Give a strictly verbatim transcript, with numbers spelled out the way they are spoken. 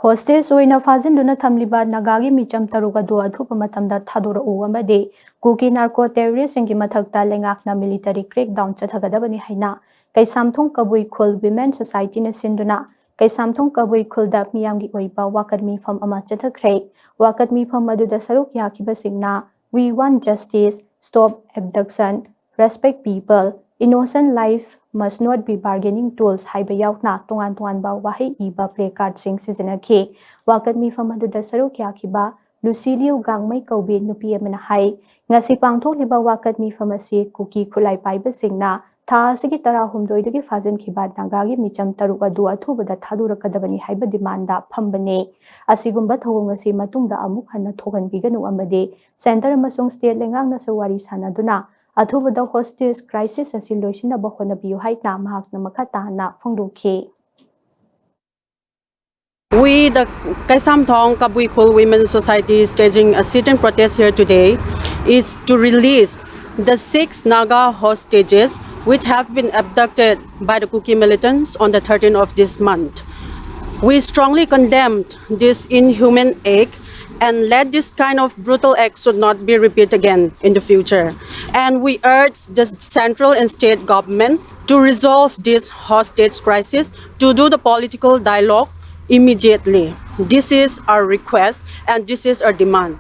Hostage ꯑꯣꯏꯅ ꯐꯥꯖꯤꯟꯗꯨꯅ ꯊꯝꯂꯤꯕ ꯅꯥꯒꯥꯒꯤ ꯃꯤꯆꯝ ꯇꯔꯨꯛ ꯑꯗꯨ ꯑꯊꯨꯕ ꯃꯇꯝꯗ ꯊꯥꯗꯣꯔꯛꯎ ꯑꯃꯗꯤ ꯀꯨꯀꯤ ꯅꯥꯔꯀꯣ ꯇꯦꯔꯣꯔꯤꯁ꯭ꯠꯁꯤꯡꯒꯤ ꯃꯊꯛꯇ ꯂꯩꯉꯥꯛꯅ military crackdown ꯆꯠꯊꯒꯗꯕꯅꯤ ꯍꯥꯏꯅ ꯀꯩꯁꯥꯝꯊꯣꯡ ꯀꯕꯨꯏ ꯈꯨꯜ Women Societyꯅ ꯁꯤꯟꯗꯨꯅ ꯀꯩꯁꯥꯝꯊꯣꯡ ꯀꯕꯨꯏ ꯈꯨꯜꯗ ꯃꯤꯌꯥꯝꯒꯤ ꯑꯣꯏꯕ ꯋꯥꯀꯠ ꯃꯤꯐꯝ ꯑꯃ ꯆꯠꯊꯈ꯭ꯔꯦ꯫ ꯋꯥꯀꯠ ꯃꯤꯐꯝ ꯑꯗꯨꯗ ꯁꯔꯨꯛ ꯌꯥꯈꯤꯕꯁꯤꯡꯅ "We want justice, stop abduction, respect people, innocent life must not be bargaining tools" ꯍꯥꯏꯕ ꯌꯥꯎꯅ ꯇꯣꯉꯥꯟ ꯇꯣꯉꯥꯟꯕ ꯋꯥꯍꯩ ꯏꯕ placardꯁꯤꯡ ꯁꯤꯖꯤꯟꯅꯈꯤ꯫ ꯋꯥꯀꯠ ꯃꯤꯐꯝ ꯑꯗꯨꯗ ꯁꯔꯨꯛ ꯌꯥꯈꯤꯕ ꯂꯨꯁꯤꯂꯤꯌꯨ ꯒꯥꯡꯃꯩ ꯀꯧꯕꯤ ꯅꯨꯄꯤ ꯑꯃꯅ ꯍꯥꯏ, ꯉꯁꯤ ꯄꯥꯡꯊꯣꯛꯂꯤꯕ ꯋꯥꯀꯠ ꯃꯤꯐꯝ ꯑꯁꯤ ꯀꯨꯀꯤ ꯈꯨꯠꯂꯥꯏ ꯄꯥꯏꯕꯁꯤꯡꯅ ꯊꯥ ꯑꯁꯤꯒꯤ ꯇꯔꯥꯍꯨꯝꯗꯣꯏꯗꯒꯤ ꯐꯥꯖꯤꯟꯈꯤꯕ ꯅꯥꯒꯥꯒꯤ ꯃꯤꯆꯝ ꯇꯔꯨꯛ ꯑꯗꯨ ꯑꯊꯨꯕꯗ ꯊꯥꯗꯣꯔꯛꯀꯗꯕꯅꯤ ꯍꯥꯏꯕ demandꯗ ꯐꯝꯕꯅꯤ꯫ ꯑꯁꯤꯒꯨꯝꯕ ꯊꯧꯑꯣꯡ ꯑꯁꯤ ꯃꯇꯨꯡꯗ ꯑꯃꯨꯛ ꯍꯟꯅ ꯊꯣꯛꯍꯟꯕꯤꯒꯅꯨ ꯑꯃꯗꯤ centre ꯑꯃꯁꯨꯡ state ꯂꯩꯉꯥꯛꯅꯁꯨ ꯋꯥꯔꯤ ꯁꯥꯅꯗꯨꯅ ꯑꯊꯨꯕꯗ hostage crisis ꯑꯁꯤ ꯂꯣꯏꯁꯤꯟꯅꯕ ꯍꯣꯠꯅꯕꯤꯌꯨ ꯍꯥꯏꯅ ꯃꯍꯥꯛꯅ ꯃꯈꯥ ꯇꯥꯅ ꯐꯣꯡꯗꯣꯛꯈꯤ꯫ We, the Kaisamthong Kabui Khul Women Society, is staging a sit-in protest here today is to release the six Naga hostages which have been abducted by the Kuki militants on the thirteenth of this month. We strongly condemn this inhuman act and let this kind of brutal act should not be repeated again in the future. And we urge the central and state government to resolve this hostage crisis, to do the political dialogue immediately. This is our request and this is our demand.